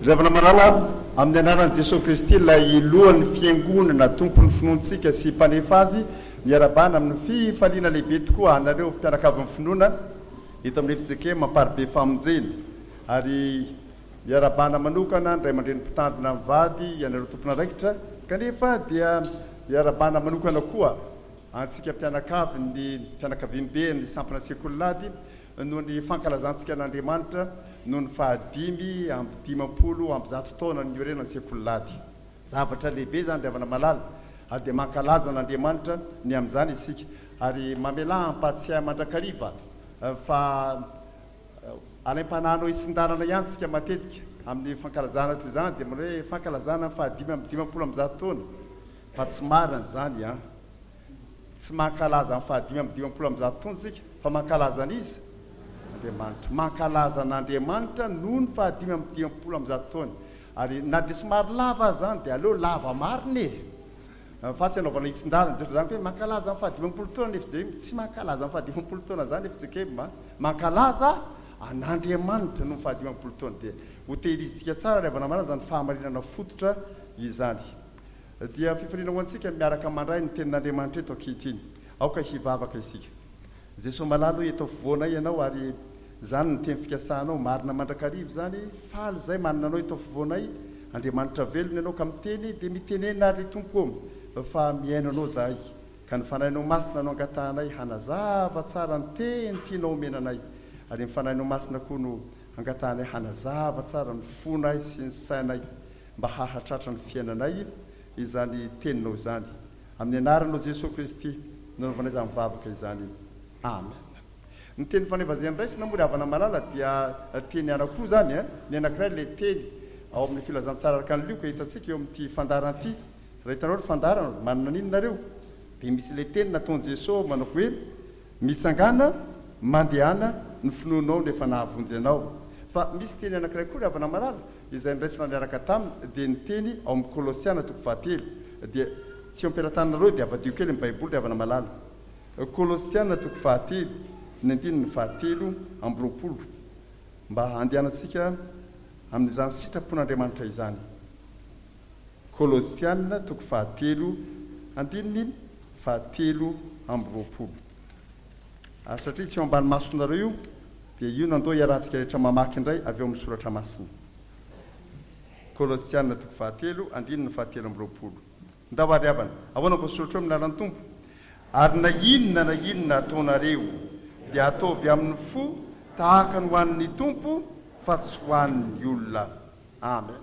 Ry havana malala, amin'ny anaran'i Jesoa Kristy ilay Lohan'ny Fiangonana, Tompon'ny finoantsika sy Mpanefa azy, miarabana amin'ny fifaliana lehibe tokoa anareo mpianakavin'ny finoana eto amin'ny fjkm Amparibe Famonjena. Ary miarabana manokana ny ray aman-dreny mpitandrina mivady, ianareo tompon'andraikitra, kanefa dia miarabana manokana koa antsika mpianakavin'ny fianakaviamben'ny sampana sekoly Lady noho ny fankalazantsika an'Andriamanitra noho ny faha-155 taona niorenan'ny sekoly Lady. Zavatra lehibe izany ry havana malala, ary dia mankalaza an'Andriamanitra ny amin'izany isika. Ary mamelà hampahatsiahy mandrakariva fa alaim-panahinao hitsin-dalana ihany tsika matetika amin'ny fankalazana toy izany, dia manao hoe fankalazana ny faha-155 taona, fa tsy marina izany an! Tsy mankalaza ny faha-155 taona isika, fa mankalaza an'iza? Andriamanitra. Mankalaza an'Andriamanitra noho ny faha-155 taona. Ary na dia somary lava aza izany dia aleo lava marina e! Fa tsy anaovana hitsin-dalana. Dia ohatran'izany koa hoe mankalaza ny faha-50 taona ny fjkm. Tsy mankalaza ny faha-50 taona izany ny fjkm a! Mankalaza an'Andriamanitra noho ny faha-50 taona. Dia hotehirizintsika tsara ry havana malala izany fahamarinana fototra izany. Dia fifaliana ho antsika ny miaraka mandray ny Tenin'Andriamanitra eto ankehitriny. Aoka hivavaka isika. Jesoa malala o, eto afovoanay Ianao ary izany no teny fikasanao, marina mandrakariva izany, faly izay manana Anao eto afovoanay, Andriamanitra velona Ianao ka miteny dia mitenena ary Tompo o, fa mihaino Anao izahay, ka ny Fanahinao Masina no angatahanay hanazava tsara ny teny tianao omena anay, ary ny Fanahinao Masina koa no angatahanay hanazava tsara ny fonay sy ny sainay mba hahatratra ny fiainanay izany teninao izany. Amin'ny anaranao Jesoa Kristy no anaovanay izany vavaka izany. Amen. Ny teny faneva izay noraisina moa ry havana malala dia teny anankiroa izany eh. Ny anankiray ilay teny ao amin'ny filazantsara araka an'i Lioka hitantsika eo amin'ity fandaharana ity. Raha hitanareo ny fandaharana, manana an'inona nareo? Dia misy ilay teny nataon'i Jesoa manao hoe Mitsangàna, mandehana, ny finoanao no efa nahavonjy anao. Fa misy teny anankiray koa ry havana malala, izay noraisina niaraka taminy, dia ny teny ao amin'ny Kolosiana toko fahatelo. Dia tsy eo am-pelatananareo dia avadiho kely ny Baiboly ry havana malala. Kolosiana toko fahatelo, ny andininy fahatelo amby 20, mba handehanantsika amin'izany sitrapon'Andriamanitra izany. Kolosiana toko fahatelo, andininy fahatelo amby 20. Ary satria tsy eo ambany masonareo io, dia io no andao hiarahantsika rehetra mamaky indray avy ao amin'ny Soratra Masina. Kolosiana toko fahatelo, andininy fahatelo amby 20. Ndao ary havana, ahoana voasoratra eo amin'ny anaran'ny Tompo? Ary na inona na inona ataonareo, dia ataovy amin'ny fo tahaka ny ho an'ny Tompo, fa tsy ho an'ny olona. Amen.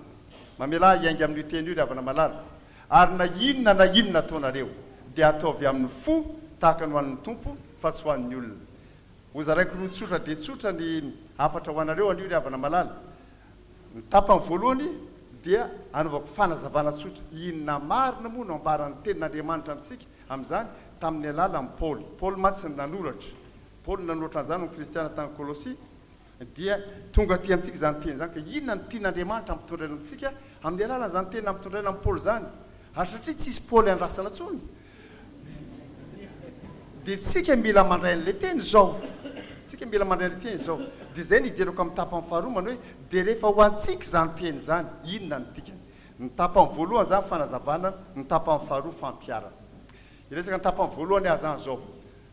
Mamelà hiainga amin'io teny io ry havana malala. Ary na inona na inona ataonareo, dia ataovy amin'ny fo tahaka ny ho an'ny Tompo, fa tsy ho an'ny olona. Hozaraiko roa tsotra dia tsotra ny hafatra ho anareo anio ry havana malala. Ny tapany voalohany dia anaovako fanazavana tsotra, inona marina moa no ambaran'ny Tenin'Andriamanitra amintsika amin'izany tamin'ny alalan'i Paoly. Paoly mantsy no nanoratra. Paoly no nanoratra an'izany ho an'ny kristiana tany Kolosia. Dia tonga aty amintsika izany teny izany, ka inona no tian'Andriamanitra hampitondraina amintsika amin'ny alalan'izany teny nampitondraina amin'i Paoly izany? Ary satria tsisy Paoly andrasana intsony, dia tsika mila mandray an'ilay teny izao. Tsika mila mandray an'ilay teny izao. Dia izay no idirako amin'ny tapany faharoa manao hoe, dia rehefa ho antsika izany teny izany, inona no dikany? Ny tapany voalohany izany fanazavana, ny tapany faharoa fampiharana. Hiresaka ny tapany voalohany aho izany izao.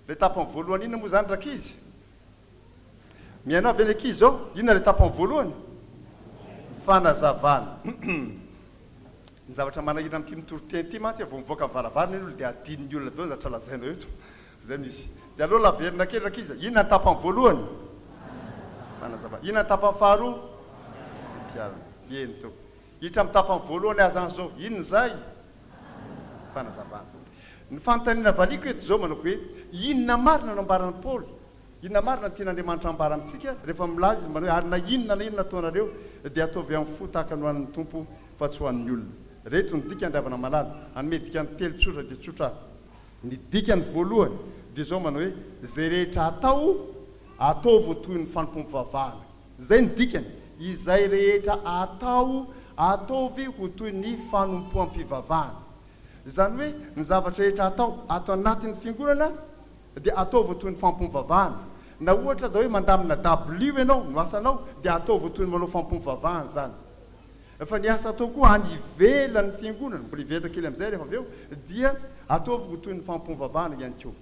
Ilay tapany voalohany inona moa izany rankizy? Mihaino ahy ve ny ankizy izao? Inona ilay tapany voalohany? Fanazavana. Ny zavatra manahirana amin'ity mitory teny ity mantsy, vao mivoaka ny varavarana ny olona dia adinon'ny olona daholo ny zavatra lazainao eto. Izay no izy. Dia aleo laverina kely rankizy. Inona ny tapany voalohany? Fanazavana. Inona ny tapany faharoa? Fampiharana. Eny tompoko. Hiditra amin'ny tapany voalohany aho izany izao. Inona izay? Fanazavana. Ny fanontaniana valiako eto izao manao hoe, inona marina no ambaran'i Paoly? Inona marina no tian'Andriamanitra hambara amintsika rehefa milaza Izy manao hoe, ary na inona na inona ataonareo dia ataovy amin'ny fo tahaka ny ho an'ny Tompo fa tsy ho an'ny olona. Ireto ny dikany ry havana malala. Hanome dikany telo tsotra dia tsotra aho. Ny dikany voalohany dia izao manao hoe, izay rehetra atao, ataovy ho toy ny fanompoam-pivavahana. Izay ny dikany, izay rehetra atao, ataovy ho toy ny fanompoam-pivavahana. Izany hoe ny zavatra rehetra atao ato anatin'ny fiangonana dia ataovy ho toy ny fampom-vavahana. Na ohatra aza hoe mandamina dabilio ianao no asanao dia ataovy ho toy ny manao fampom-vavahana izany. Fa ny asa atao koa any ivelan'ny fiangonana, mbola hiverina kely amin'izay rehefa avy eo, dia ataovy ho toy ny fampom-vavahana ihany koa.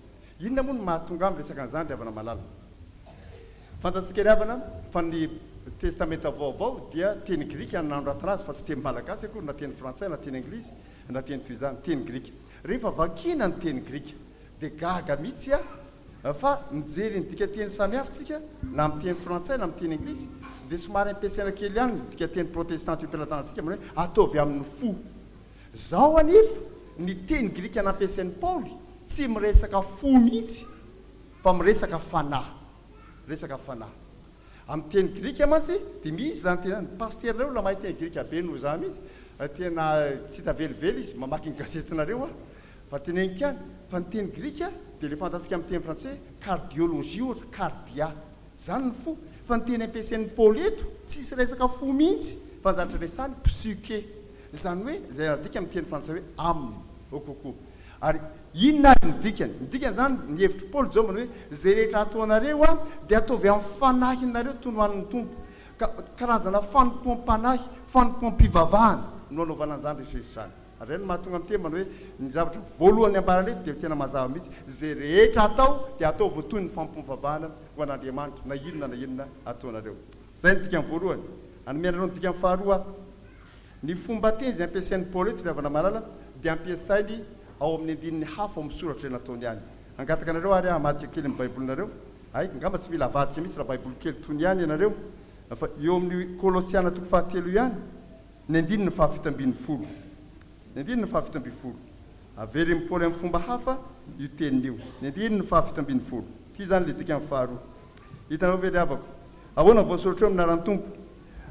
Inona moa no mahatonga ahy miresaka an'izany ry havana malala? Fantatsika ry havana fa ny Testamenta Vaovao dia teny grika no nanoratana azy fa tsy teny malagasy akory na teny frantsay na teny anglisy na teny toy izany, teny grika. Rehefa vakiana ny teny grika dia gaga mihitsy aho fa mijery ny dikanteny samihafa isika na amin'ny teny frantsay na amin'ny teny anglisy dia somary ampiasaina kely ihany ny dikanteny protestanta io am-pelatanantsika manao hoe ataovy amin'ny fo. Izao anefa, ny teny grika nampiasain'i Paoly tsy miresaka fo mihitsy fa miresaka fanahy. Miresaka fanahy. Amin'ny teny grika mantsy dia misy izany teny izany. Ny pasiteranareo olona mahay teny grika be noho izaho mihitsy. Tena tsy hita velively izy mamaky ny gazetinareo aho. Fa teneniko ihany fa ny teny grika dia ilay fantatsika amin'ny teny frantsay hoe cardiologie ohatra, cardia. Izany ny fo. Fa ny teny ampiasain'i Paoly eto tsisy resaka fo mihitsy fa ny zavatra resahiny psyche. Izany hoe izay adika amin'ny teny frantsay hoe âme au kokoa. Ary inona ary ny dikany? Ny dikany izany, ny hevitr'i Paoly izao manao hoe, izay rehetra ataonareo dia ataovy amin'ny fanahinareo toy ny ho an'ny Tompo. Ka karazana fanompoam-panahy, fanompoam-pivavahana no anaovana an'izany rehetra izany. Ary izay no mahatonga miteny manao hoe, ny zavatra voalohany ambarany eto dia tena mazava mihitsy, izay rehetra atao dia ataovy ho toy ny fanompoam-pivavahana ho an'Andriamanitra, na inona na inona ataonareo. Izay ny dikany voalohany. Hanome anareo ny dikany faharoa aho. Ny fomba teny izay ampiasain'i Paoly eto, ry havana malala, dia ampiasainy ao amin'ny andininy hafa ao amin'ny soratra izay nataony ihany. Hangataka anareo àry aho hamadika kely ny Baibolinareo. Hay, angamba tsy mila avadika mihitsy raha Baiboly kely tony ihany ianareo, fa eo amin'ny Kolosiana toko fahatelo ihany, ny andininy fahafito ambin'ny folo. Ny andininy fahafito ambin'ny folo. Averin'i Paoly amin'ny fomba hafa io teniny io. Ny andininy fahafito ambin'ny folo. Ity izany ilay dikany faharoa. Hitanareo ve ry havako? Ahoana no voasoratra eo amin'ny anaran'ny Tompo?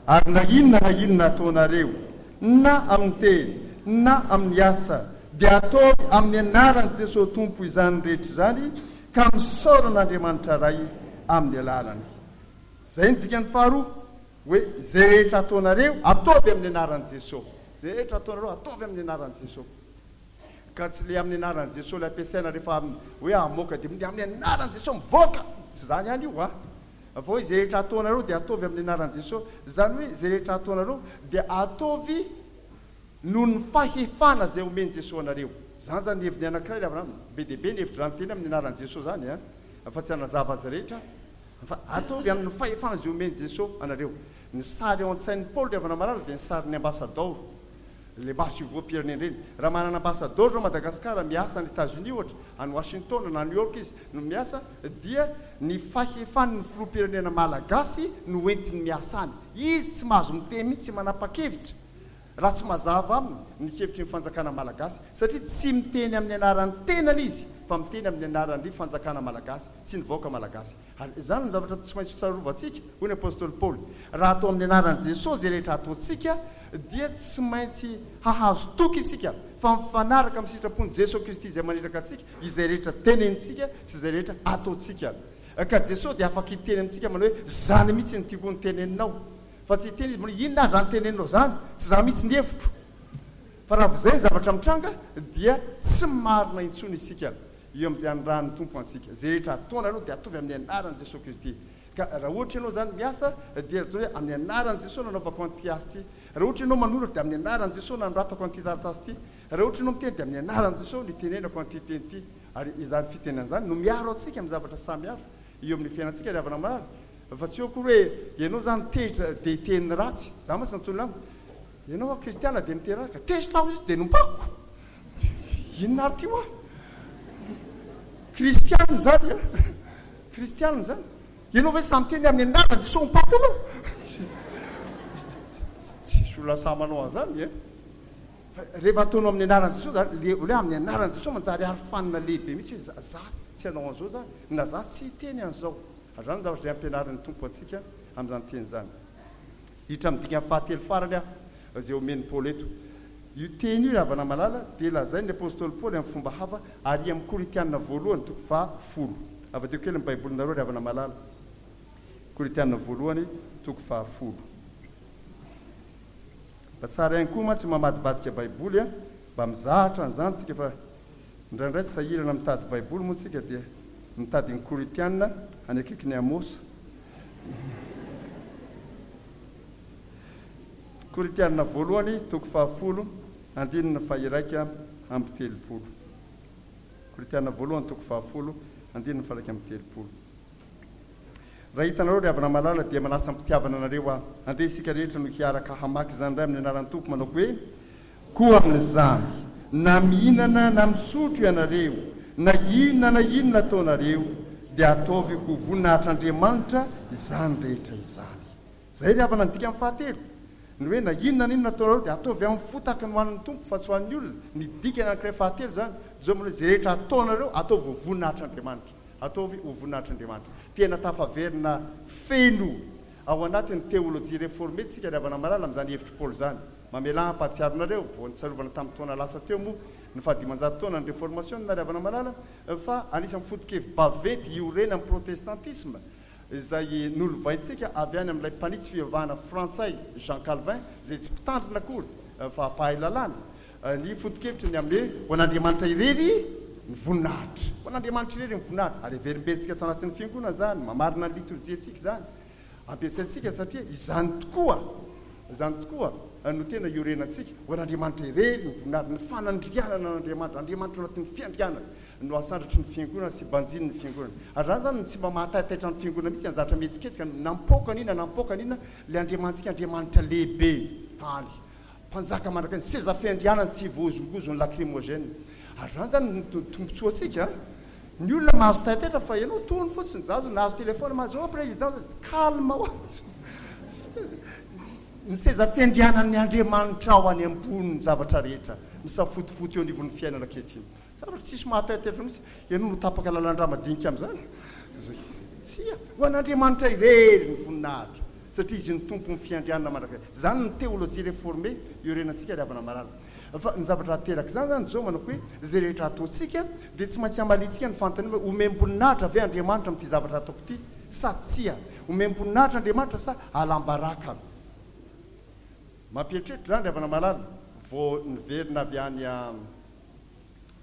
Ary na inona na inona ataonareo, na amin'ny teny, na amin'ny asa, dia ataovy amin'ny anaran'i Jesoa Tompo izany rehetra izany, ka misaora an'Andriamanitra Ray amin'ny alalany. Izay no dikany faharoa, hoe izay rehetra ataonareo, ataovy amin'ny anaran'i Jesoa. Izay rehetra ataonareo, ataovy amin'ny anaran'i Jesoa. Ka tsy ilay amin'ny anaran'i Jesoa ilay ampiasaina rehefa hoe hamoaka demonia, amin'ny anaran'i Jesoa mivoaka! Tsy izany ihany io an! Fa hoe izay rehetra ataonareo dia ataovy amin'ny anaran'i Jesoa. Izany hoe izay rehetra ataonareo dia ataovy noho ny fahefana izay omen'i Jesoa anareo. Izany izany ny heviny anankiray ry havana. Be dia be ny hevitr'izany teny amin'ny anaran'i Jesoa izany an! Fa tsy hanazava azy rehetra aho. Fa ataovy amin'ny fahefana izay omen'i Jesoa anareo. Ny sary ao an-tsain'i Paoly ry havana malala dia ny sarin'ny ambasadaoro. Ilay masoivohom-pirenena ireny. Raha manana ambasadaoro izao Madagasikara miasa any Etats-Unis ohatra, any Washington na New York izy no miasa dia ny fahefan'ny filoham-pirenena malagasy no entiny miasa any. Izy tsy mahazo miteny mihitsy, tsy manapa-kevitra raha tsy mazava aminy ny hevitry ny fanjakana malagasy satria tsy miteny amin'ny anaran'ny tenany izy fa miteny amin'ny anaran'ny fanjakana malagasy sy ny vahoaka malagasy. Ary izany no zavatra tsy maintsy tsarovantsika, hoy ny apostoly Paoly. Raha atao amin'ny anaran'i Jesosy izay rehetra ataontsika, dia tsy maintsy hahazo toky isika fa mifanaraka amin'ny sitrapon'i Jesosy Kristy izay maniraka antsika izay rehetra tenenintsika sy izay rehetra ataontsika. Ka Jesosy dia afaka hiteny amintsika manao hoe, Izany mihitsy no tiako noteneninao. Fa tsy hiteny Izy manao hoe, Inona ary izany teneninao izany? Tsy izany mihitsy ny hevitro. Fa raha vao izay ny zavatra mitranga, dia tsy marina intsony isika. Eo amin'izay anirahan'ny Tompo antsika. Izay rehetra ataonareo dia ataovy amin'ny anaran'i Jesoa Kristy. Ka raha ohatra ianao izany miasa dia atao hoe amin'ny anaran'i Jesoa no anaovako an'ity asa ity. Raha ohatra ianao manoratra dia amin'ny anaran'i Jesoa no anoratako an'ity taratasy ity. Raha ohatra ianao miteny dia amin'ny anaran'i Jesoa no itenenako an'ity teny ity. Ary izany fitenenana izany no miaro antsika amin'ny zavatra samihafa eo amin'ny fiainantsika ry havana malala. Fa tsy eo akory hoe ianao izany tezitra dia hiteny ratsy. Izaho mantsy nantsoina amiko. Ianao hoa kristiana dia miteny ratsy ka tezitra aho izy dia nompako. Inona ary ty hoa? Kristianina izany a! Kristianina izany. Ianao ve sahy miteny amin'ny anaran'i Jesoa mipaka anao? Tsisy olona sahy manao an'izany e! Fa rehefa ataonao amin'ny anaran'i Jesoa izany, le hoe amin'ny anaran'i Jesoa manjary arofanina lehibe mihitsy hoe za tsy hanao an'izao izany, na za tsy hiteny an'izao. Ary izany ny zavatra izay ampianarin'ny Tompo antsika amin'izany teny izany. Hiditra amin'ny dikany fahatelo farany aho, izay omen'i Paoly eto. Io teny io, ry havana malala, dia lazain'ny apostoly Paoly amin'ny fomba hafa ary amin'ny Korintiana voalohany toko faha folo. Avadeo kely ny Baibolinareo, ry havana malala. Korintiana voalohany toko faha folo. Mba tsara ihany koa mantsy mamadibadika Baiboly an, mba mizahatra an'izany tsika fa indraindray sahirana mitady Baiboly moa tsika dia mitady ny Korintiana any akaikin'i Amosa. Korintiana voalohany toko fahafolo andininy faha-31. Korintiana voalohany toko fahafolo andininy faha-31. Raha hitanareo ry havana malala dia manasa am-pitiavana anareo aho. Andeha isika rehetra no hiaraka hamaky izany indray amin'ny anaran'ny Tompo manao hoe, Koa amin'izany, na mihinana na misotro ianareo, na inona na inona ataonareo, dia ataovy ho voninahitr'Andriamanitra izany rehetra izany. Izay ry havana ny dikany fahatelo. Ny hoe na inona na inona ataonareo dia ataovy amin'ny fo tahaka ny ho an'ny Tompo fa tsy ho an'ny olona. Ny dikany anankiray fahatelo izany, izao manao hoe izay rehetra ataonareo, ataovy ho voninahitr'Andriamanitra. Ataovy ho voninahitr'Andriamanitra. Tena tafaverina feno ao anatin'ny teolojia reforme tsika ry havana malala amin'izany hevitr'i Paoly izany. Mamelà hampahatsiaro anareo, vao notsarovana tamin'ny taona lasa teo moa ny fahadimanjato taona ny Reformasiona ry havana malala, fa anisan'ny foto-kevi-baventy iorenan'ny protestantisma izay nolovaintsika avy any amin'ilay mpanitsy fivavahana frantsay Jean Calvin, izay tsy mpitandrina akory fa mpahay lalàna, ny foto-kevitra ny amin'ny hoe ho an'Andriamanitra irery ny voninahitra. Ho an'Andriamanitra irery ny voninahitra. Ary averimberitsika ato anatin'ny fiangonana izany, mamarina ny litorjiantsika izany. Ampiasaintsika satria izany tokoa, izany tokoa no tena iorenantsika. Ho an'Andriamanitra irery ny voninahitra, ny fanandrianana an'Andriamanitra. Andriamanitra ao anatin'ny fiandrianana no asandratry ny fiangonana sy banjinin'ny fiangonana. Ary izany izany no tsy mba mahataitaitra ny fiangonana mihitsy, ny zavatra mihetsiketsika, na mipoaka an'inona na mipoaka an'inona, ilay Andriamanitsika Andriamanitra lehibe any. Mpanjaka mandrakizay, ny seza fiandrianany tsy voahozongozon'ny lacrymogène. Ary izany izany no tombontsoantsika an! Ny olona mahazo taitaitra fa ianao tony fotsiny, za zao nahazo téléphone mahazo oh président, calme hoa tsy Ny seza fiandrianan'ny Andriamanitrao any ambony ny zavatra rehetra misafotofoto eo anivon'ny fiainana ankehitriny. Zavatra tsisy mahataitaitra mihitsy. Ianao no tapaka lalan-drà madinika amin'izany? Tsia. Ho an'Andriamanitra irery ny voninahitra, satria Izy no Tompon'ny fiandrianana mandrakizay. Izany no théologie réformée iorenantsika ry havana malala. Fa ny zavatra aterak'izany izany izao manako hoe, izay rehetra ataontsika dia tsy maintsy hamaliantsika ny fanontaniana hoe, omem-boninahitra ve Andriamanitra amin'ity zavatra ataoko ity sa tsia? Omem-boninahitra Andriamanitra sa alam-baraka? Mampieritreritra izany ry havana malala. Vao niverina avy any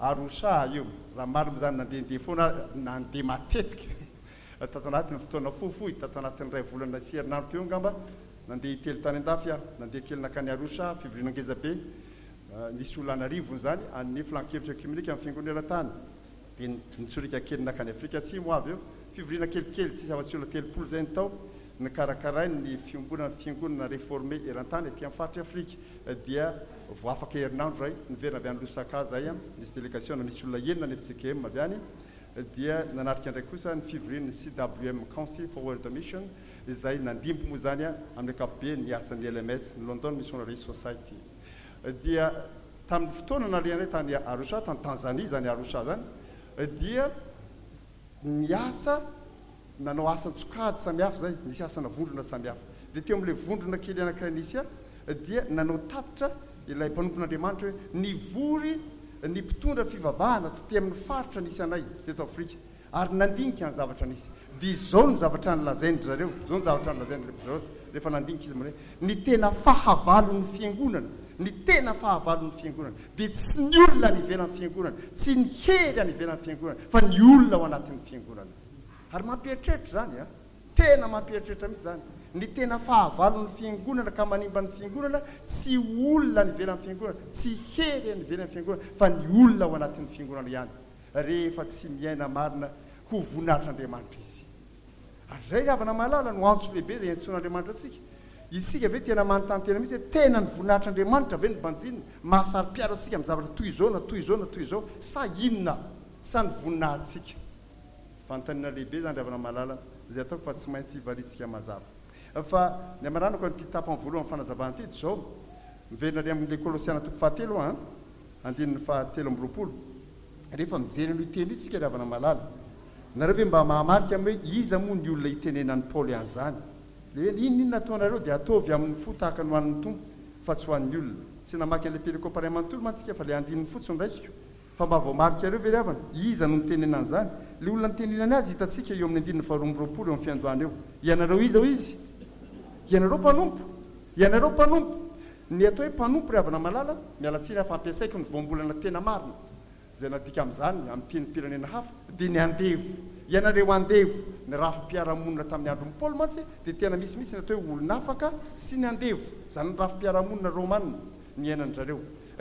Arusha io. Raha marina moa izany nandehandeha foana aho, nandeha matetika tato anatin'ny fotoana fohifohy, tato anatin'ny iray volana sy herinandro teo angamba, nandeha intelo tany an-dafy aho. Nandeha kely nankany Arusha, fivoriana ngezabe, nisy olona an'arivony izany, an'ny filan-kevitra ekiomenika amin'ny fiangonana eran-tany. Dia nitsoriaka kely nankany Afrika Atsimo aho avy eo. Fivoriana kelikely, tsisy afa-tsy olona 30 izay ny tao, nokarakarain'ny fiombonan'ny fiangonana Reformé eran-tany aty amin'ny faritr'i Afrika. Dia vao afaka herinandro izay, niverina avy any Lusaka izahay, nisy delegasiona nisy olona enina ny FJKM avy any, dia nanatrika indray kosa ny fivorian'ny CWM, Council for World Mission, izay nandimby moa izany amin'ny ankapobeny ny asan'ny LMS, ny London Missionary Society. Dia tamin'ny fotoana nalehanay tany Arusha, tany Tanzania izany Arusha izany, dia niasa, nanao asan-tsokajy samihafa izay, nisy asana vondrona samihafa. Dia teo amin'ilay vondrona kely anankiray nisy ahy, dia nanao tatitra ilay mpanompon'Andriamanitra hoe nivory ny mpitondra fivavahana taty amin'ny faritra nisy anay teto Afrika, ary nandinika ny zavatra nisy. Dia izao no zavatra nolazain-dry zareo, izao no zavatra nolazain-dry zareo rehefa nandinika izy, manao hoe, Ny tena fahavalon'ny fiangonana, ny tena fahavalon'ny fiangonana, dia tsy ny olona any ivelan'ny fiangonana, tsy ny hery any ivelan'ny fiangonana, fa ny olona ao anatin'ny fiangonana. Ary mampieritreritra izany an! Tena mampieritreritra mihitsy izany. Ny tena fahavalon'ny fiangonana ka manimba ny fiangonana, tsy olona any ivelan'ny fiangonana, tsy hery any ivelan'ny fiangonana, fa ny olona ao anatin'ny fiangonana ihany. Rehefa tsy miaina marina ho voninahitr'Andriamanitra izy. Ary izay ry havana malala no antso lehibe izay iantsoan'Andriamanitra antsika. Isika ve tena manontany tena mihitsy hoe tena ny voninahitr'Andriamanitra ve no banjinina? Mahasaro-piaro antsika amin'ny zavatra toy izao na toy izao na toy izao sa inona? Sa ny voninahintsika? Fanontaniana lehibe izany ry havana malala izay ataoko fa tsy maintsy valiantsika mazava. Fa ny hamaranako an'ity tapany voalohan'ny fanazavana ity dia izao, miverina ary amin'ilay Kolosiana toko fahatelo aho an, andininy faha 23. Rehefa mijery an'io teny io isika ry havana malala, nareo ve mba mahamarika amin'ny hoe iza moa ny olona itenenan'i Paoly an'izany? Ilay hoe n'inon'inona ataonareo dia ataovy amin'ny fo tahaka ny ho an'ny Tompo fa tsy ho an'ny olona. Tsy namaky an'ilay perikopa iray manontolo mantsy isika fa ilay andininy fotsiny no raisiko. Fa mba voamarikareo ve ry havana? Iza no nitenena an'izany? Ilay olona nitenenany azy hitantsika eo amin'ny andininy faha-22 eo amin'ny fiandohana eo. Ianareo iza hoy izy? Ianareo mpanompo! Ianareo mpanompo! Ny atao hoe mpanompo ry havana malala, miala tsiny aho fa ampiasaiko ny voambolana tena marina, izay nadika amin'izany amin'ny tenim-pirenena hafa, dia ny andevo. Ianareo andevo, ny rafi-piarahamonina tamin'ny andron'i Paoly mantsy dia tena misy mihitsy ny atao hoe olon'afaka sy ny andevo, izany ny rafi-piarahamonina romana niainan-dry zareo.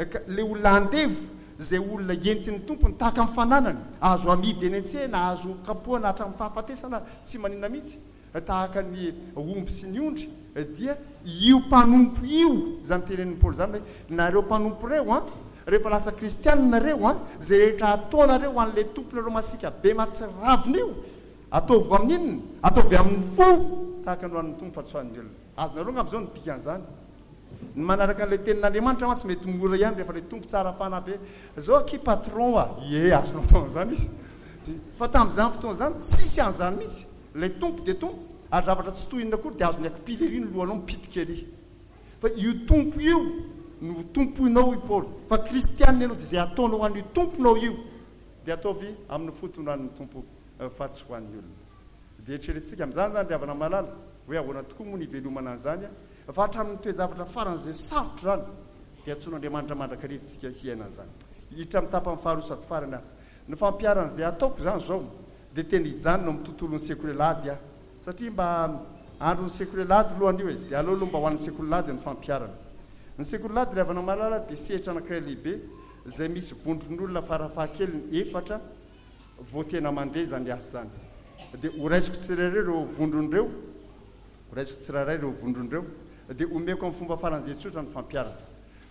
Ka ilay olona andevo izay olona entin'ny tompony tahaka ny fananany, azo amidy eny an-tsena, azo kapohana hatramin'ny fahafatesana, tsy maninona mihitsy, tahaka ny omby sy ny ondry, dia io mpanompo io, izany tenenin'i Paoly izany hoe, nareo mpanompo ireo an, rehefa lasa kristianina nareo an, izay rehetra ataonareo ho an'ilay tomponareo masiaka be mahatsiravina io, ataovy amin'ny inona? Ataovy amin'ny fo, tahaka ny ho an'ny Tompo fa tsy ho an'ny olona. Azonareo angamba izao ny dikan'izany. Ny manaraka an'ilay tenin'Andriamanitra mantsy mety mora ihany rehefa ilay Tompo tsara fanahy be, zao akia patron a! Ie, azonao atao an'izany izy. Fa tamin'izany fotoana izany tsisy an'izany mihitsy. Ilay Tompo dia Tompo, ary zavatra tsy tohinina akory dia azony akipily ery ny lohanao mipitika ery. Fa io Tompo io no tompoinao hoy Paoly. Fa kristianina ianao dia izay ataonao ho an'io Tomponao io dia ataovy amin'ny fo tondranin'ny Tompo fa tsy ho an'ny olona. Dia eritreretintsika amin'izany izany ry havana malala hoe ahoana tokoa moa ny hivelomana an'izany fa hatramin'ny toe-javatra faran'izay sarotra izany dia antsoin'Andriamanitra mandrakariva isika hiaina an'izany. Hiditra amin'ny tapany faharoa sady farany aho. Ny fampiharana izay ataoko izany izao dia tena hijanona ao amin'ny tontolon'ny sekoly alahady aho satria mba andron'ny sekoly alahady aloha anio e, dia aleo aloha mba ho an'ny sekoly alahady ny fampiharana. Ny sekoly alahady ry havana malala dia sehatra anankiray lehibe izay misy vondron'olona farafahakeliny efatra vao tena mandeha izany asa izany. Dia horaisiko tsirairay ireo vondrona ireo, horaisiko tsirairay ireo vondrona ireo, dia omeko amin'ny fomba faran'izay tsotra ny fampiharana.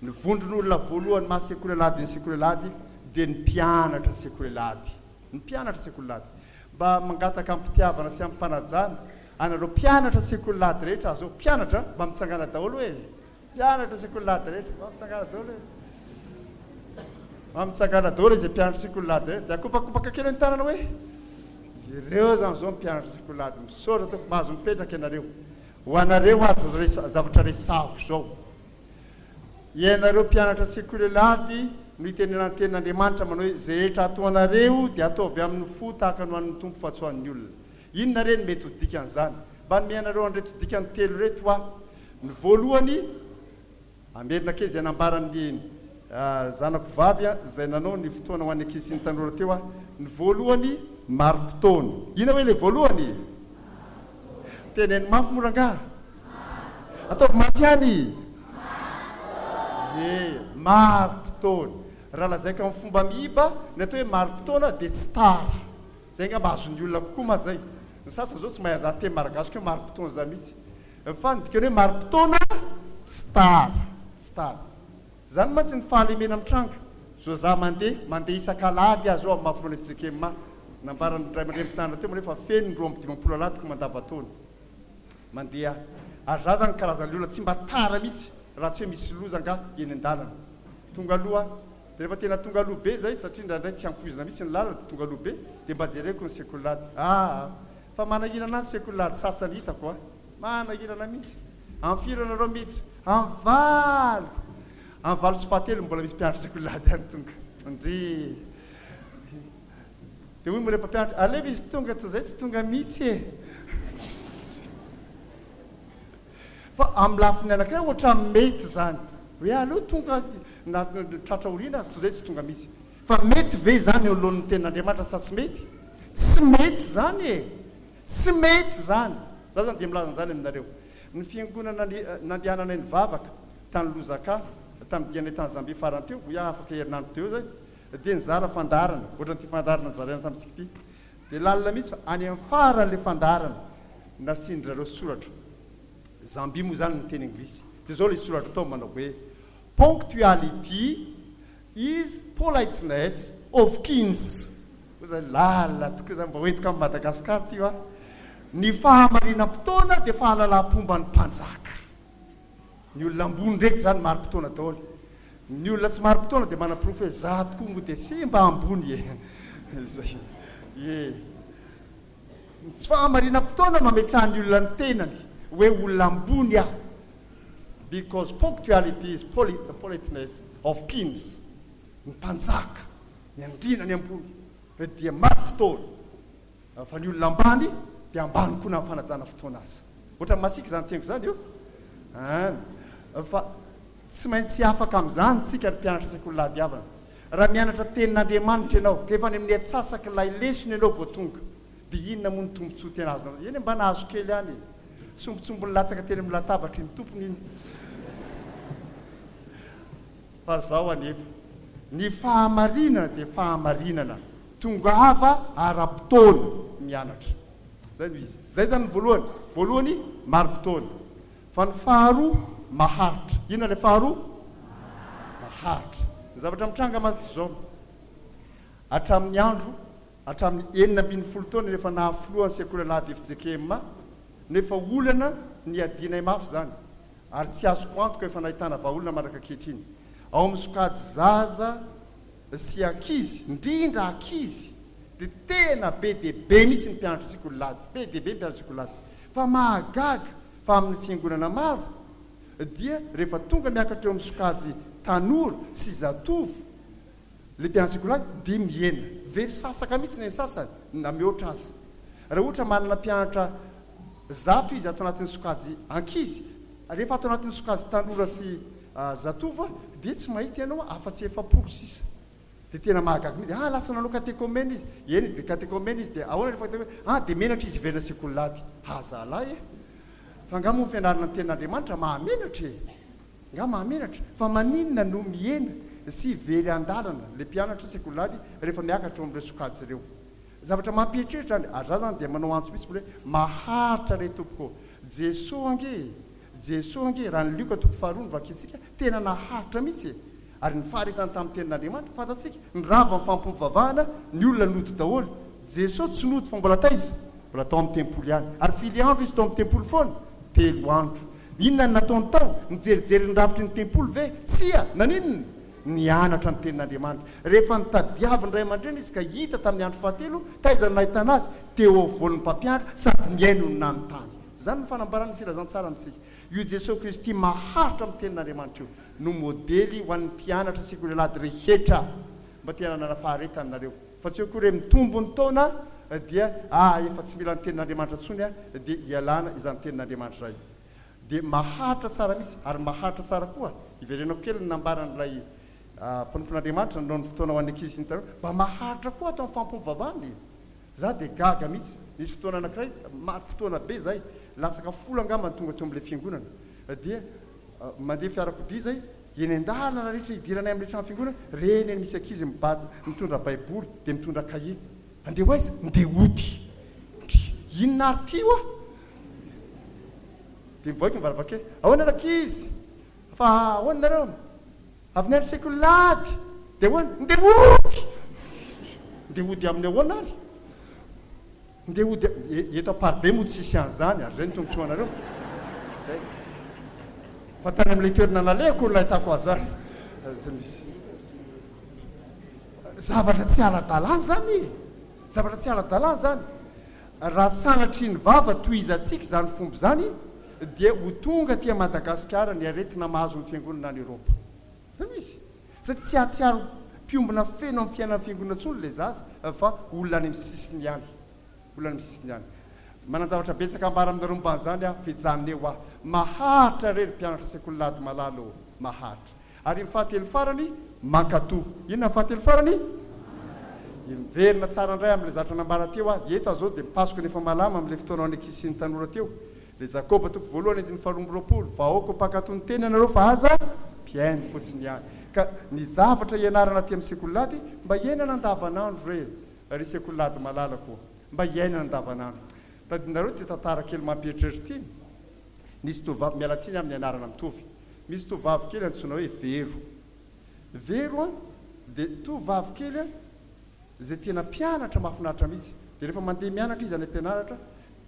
Ny vondron'olona voalohany maha sekoly alahady ny sekoly alahady dia ny mpianatra sekoly alahady. Ny mpianatra sekoly alahady. Mba mangataka amim-pitiavana sy amim-panajana anareo mpianatra sekoly alahady rehetra aho zao. Mpianatra, mba mitsangàna daholo e! Mpianatra sekoly lahady rehetra, mba mitsangàna daholo e! Mba mitsangàna daholo izay mpianatra sekoly lahady rehetra. Dia akopakopaka kely ny tanana hoe, ireo izany izao mpianatra sekoly lahady. Misaotra tompoko, mahazo mipetraka ianareo. Ho anareo ary izao resa, zavatra resahako izao. Ianareo mpianatra sekoly lahady no itenenan'ny tenin'Andriamanitra manao hoe, izay rehetra ataonareo dia ataovy amin'ny fo tahaka ny ho an'ny Tompo fa tsy ho an'ny olona. Inona re no mety ho dikan'izany? Mba hanome anareo an'ireto dikany telo ireto aho. Ny voalohany, hamerina kely izay nambaran'ny zanako vavy izay nanao ny fotoana ho an'ny ankizy sy ny tanora teo aho. Ny voalohany, mari-potoana. Inona hoe ilay voalohany? Teneno mafy moa rangaha. Ataovy mafy ihany. Ie, mari-potoana. Raha lazaiko amin'ny fomba miiba, ny atao hoe mari-potoana dia tsy tara. Zay angamba azon'ny olona kokoa mantsy zay. Ny sasany zao tsy mahay an'izany teny malagasy koa hoe mari-potoana zany mihitsy. Fa ny dikany hoe mari-potoana tsy tara. Tsy tara. Zany mantsy ny fahalemena mitranga. Zao za mandeha, mandeha isak'alahady aho zao amin'ny maha filohan'ny fjkm ahy. Nambaran'ny ray aman-dreny mpitandrina teo moa fa feno ny 52 alahadiko mandavantaona. Mandeha aho. Ary za zany karazan'ilay olona tsy mba tara mihitsy raha tsy hoe misy loza angaha eny an-dalana. Tonga aloha aho. Dia rehefa tena tonga aloha be izay, satria indraindray tsy ampoizina mihitsy ny lalana dia tonga aloha be, dia mba jereko ny sekoly lahady. Aa! Fa manahirana ahy ny sekoly lahady sasany hitako a! Manahirana mihitsy. Amin'ny firy ianareo miditra? Amin'ny valo! Amin'ny valo sy fahatelony mbola misy mpianatra sekoly lahady ihany tonga. Ndrii! Dia hoy moa ilay mpampianatra, aleo izy tonga toy izay tsy tonga mihitsy e! Fa amin'ny lafiny anankiray ohatran'ny mety izany hoe aleo tonga na tratra aoriana aza toy izay tsy tonga mihitsy. Fa mety ve izany eo anoloan'ny tenin'Andriamanitra sa tsy mety? Tsy mety izany e! Tsy mety izany! Za izany dia milaza an'izany aminareo. Ny fiangonana nandehananay nivavaka tany Lusaka tamin'ny dianay tany Zambia farany teo, hoy aho afaka herinandro teo izay, dia nizara fandaharana, ohatran'ity fandaharana nozaraina tamintsika ity. Dia lalina mihitsy fa any amin'ny faran'ilay fandaharana nasian-dry zareo soratra. Zambia moa izany ny teny anglisy. Dia izao ilay soratra tao manao hoe, Punctuality is politeness of kings. Hoy izay, lalina tokoa izany, mba hoentiko amin'i Madagasikara ity hoa. Ny fahamarinam-potoana dia fahalalam-pomban'ny mpanjaka. Ny olona ambony ndraiky izany mari-potoana daholo. Ny olona tsy mari-potoana dia manaporofo hoe za tokoa moa dia tsy mba ambony e. Izay. Ie. Ny tsy fahamarinam-potoana mametraha ny olona ny tenany hoe olona ambony aho. Because punctuality is the politeness of kings. Ny mpanjaka, ny andriana ny ambony dia mari-potoana. Fa ny olona ambany dia ambany koa na amin'ny fanajana fotoana aza. Ohatran'ny masiaka izany teniko izany io an! Fa tsy maintsy afaka amin'izany tsika ry mpianatra sekoly lahady havana. Raha mianatra tenin'Andriamanitra ianao, ka efa any amin'ny atsasak'ilay lesona ianao vao tonga. Dia inona moa ny tombontsoa tena azonao? Eny mba nahazo kely ihany e! Sombintsombiny latsaka teny amin'ny latabatry ny tompony iny. Fa izao anefa, ny fahamarinana dia fahamarinana, tongava ara-potoana mianatra. Izay no izy. Izay izany ny voalohany. Voalohany, marim-potoana. Fa ny faharoa, maharitra. Inona ilay faharoa? Maharitra. Ny zavatra mitranga mantsy izao, hatramin'ny andro, hatramin'ny 16 taona rehefa naha filoha ny sekoly alahady fjkm, nefa olana niadianay mafy izany, ary tsy azoko antoka efa nahitana vahaolana mandraka ankehitriny. Ao amin'ny sokajy zaza sy ankizy, indrindra ankizy, dia tena be dia be mihitsy ny mpianatra sekoly lahady, be dia be ny mpianatra sekoly lahady. Fa mahagaga fa amin'ny fiangonana maro dia rehefa tonga miakatra eo amin'ny sokajy tanora sy zatovo ilay mpianatra sekoly lahady dia mihena. Very sasaka mihitsy ny an'ny sasany na mihoatra aza. Raha ohatra manana mpianatra 100 izy ato anatin'ny sokajy ankizy, rehefa ato anatin'ny sokajy tanora sy zatovo dia tsy mahita ianao afa-tsy 40 sisa. Dia tena mahagaga mihitsy, ah lasa nanao katekomena izy, eny dia katekomena izy dia ahoana rehefa katekomena, ah dia menatra izy hiverina sekoly lahady, ha zalahy e! Fa angaha moa ny fianarana ny tenin'Andriamanitra mahamenatra e! Angaha mahamenatra? Fa maninona no mihena sy very andalana ilay mpianatra sekoly lahady rehefa miakatra eo amin'ireo sokajy ireo? Zavatra mampieritreritra any, ary za zany dia manao antso mihitsy mbola hoe maharitra re tompoko ô! Jesoa ange e! Jesoa ange raha ny Lioka toko faharoa no vakintsika, tena naharitra mihitsy e! Ary ny faharetany tamin'ny tenin'Andriamanitra, fantatsika, nirava ny fampom-pivavahana, ny olona nody daholo. Jesoa tsy nody fa mbola taiza? Mbola tao amin'ny tempoly ihany. Ary firy andro izy tao amin'ny tempoly foana? Telo andro. Inona no nataony tao? Nijerijery ny rafitry ny tempoly ve? Tsia! Naninona? Nianatra ny tenin'Andriamanitra. Rehefa notadiavin'ny ray aman-dreny izy ka hita tamin'ny andro fahatelo, taiza no nahitana azy? Teo afovoan'ny mpampianatra sady nihaino no nanontany. Izany no fanambaran'ny filazantsara amintsika. Io Jesoa Kristy maharitra amin'ny tenin'Andriamanitra io no modely ho an'ny mpianatra sekoly alahady rehetra. Mba te hanana faharetana nareo. Fa tsy hoe akory hoe mitombo ny taona dia ah efa tsy mila ny tenin'Andriamanitra intsony aho dia ialana izany tenin'Andriamanitra izay. Dia maharitra tsara mihitsy ary maharitra tsara koa, iverenako kely ny nambaran'ilay mpanompon'Andriamanitra nanao ny fotoana ho an'ny ankizy sy ny tanora, mba maharitra koa ato amin'ny fampom-pivavahana e! Za dia gaga mihitsy, nisy fotoana anankiray, mari-potoana be izay, latsaka folo angamba ny tonga teo amin'ilay fiangonana, dia mandeha fiarakodia izay, eny an-dalana rehetra hidiranay amin'ilay trano fiangonana, reny eny misy ankizy mibata, mitondra baiboly, dia mitondra kahie. Andeha ho aiza? Ndeha hody. Ndry, inona ary ity hoa? Dia mivoaka ny varavarankely. Ahoana rankizy? Fa ahoana nareo? Avy niandry sekoly lahady. Dia ahoana? Ndeha hody! Ndeha hody amin'ny ahoana ary? Ndeha hody eto Amparibe moa tsisy an'izany ary izay no tombontsoanareo. Izay. Fa tany amin'ilay toerana nalehako no nahitako azy ary. Izay misy. Zavatra tsy ara-dalàna izany e! Zavatra tsy ara-dalàna izany. Raha sanatria ny vava tohizantsika izany fomba izany dia ho tonga aty Madagasikara ny aretina mahazo ny fiangonana any Eropa. Izay no izy. Satria tsy hahatsiaro mpiombona feno amin'ny fiainan'ny fiangonana intsony ilay zaza fa olona any amin'ny sisiny ihany. Olona any amin'ny sisiny ihany. Manan-javatra betsaka ambara aminareo momba an'izany aho fa hijanona eo aho. Maharitra re ry mpianatra sekoly lahady malala ô! Maharitra. Ary ny fahatelo farany, mankatò. Inona ny fahatelo farany? Miverina tsara indray amin'ilay zatra nambara teo aho. Eto aho izao dia mipasoka ny efa malama amin'ilay fotoana ho an'ny ankizy sy ny tanora teo. Ilay Jakoba toko voalohany andininy faharoa amby roapolo, Vahoaka mpankatò ny teny ianareo fa aza mpihaino fotsiny ihany. Ka ny zavatra ianarana aty amin'ny sekoly lahady, mba iainana andavanandro re, ry sekoly lahady malalako ô. Mba iainana andavanandro. Tadidinareo ity tantara kely mampieritreritra ity? Nisy tovovavy, miala tsiny amin'ny anarana mitovy. Misy tovovavy kely antsoina hoe Vero. Vero an, dia tovovavy kely an, izay tena mpianatra mahafinaritra mihitsy. Dia rehefa mandeha mianatra izy any am-pianaratra,